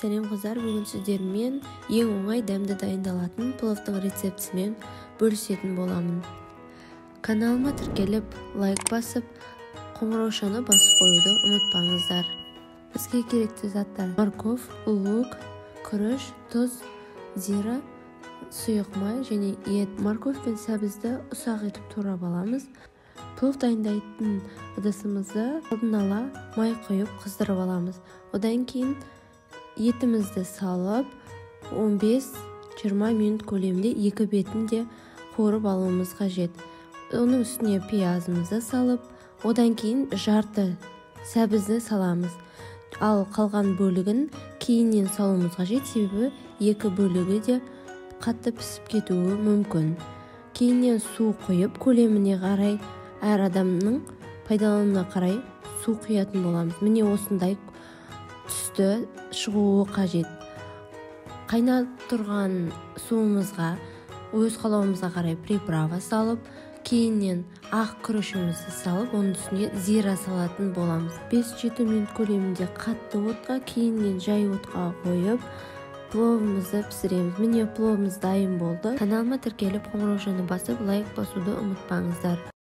Сәлем, қыздар! Бүгін сіздермен ең оңай, дәмді дайындалатын пловтың рецептісімен бөлісетін боламын. Каналыма тіркеліп, лайк басып, қоңыраушаны басып қоюды ұмытпаңыздар. Бізге керекті заттар: морковь, лук, күріш, тұз, зира, сұйық май және ет. Морковь пен сәбізді ұсақ етіп турап аламыз. Плов дайындайтын ыдысымызды алдын ала май құйып, қыздырып аламыз. Одан кейін етімізді салып, 15-20 минут көлемінде екі бетін де қуырып алуымыз қажет. Оның үстіне пиязымызды салып, одан кейін жарты сәбізді саламыз. Ал қалған бөлігін кейіннен салуымыз қажет, себебі екі бөлігі де қатты пісіп кетуі мүмкін. Кейіннен су құйып, көлеміне қарай, әр адамның пайдалануына қарай су құятын боламыз. Міне, осындай түсті шығуы қажет. Қайнап тұрған суымызға өз қалауымызға қарай приправа салып, кейіннен ақ күрішімізді салып, оның үстіне зира салатын боламыз. 5-7 минут көлемінде қатты отқа, кейіннен жай отқа қойып, пловымызды пісіреміз. Міне, пловымыз дайын болды. Каналыма тіркеліп, қоңыраушаны басып, лайк басуды ұмытпаңыздар.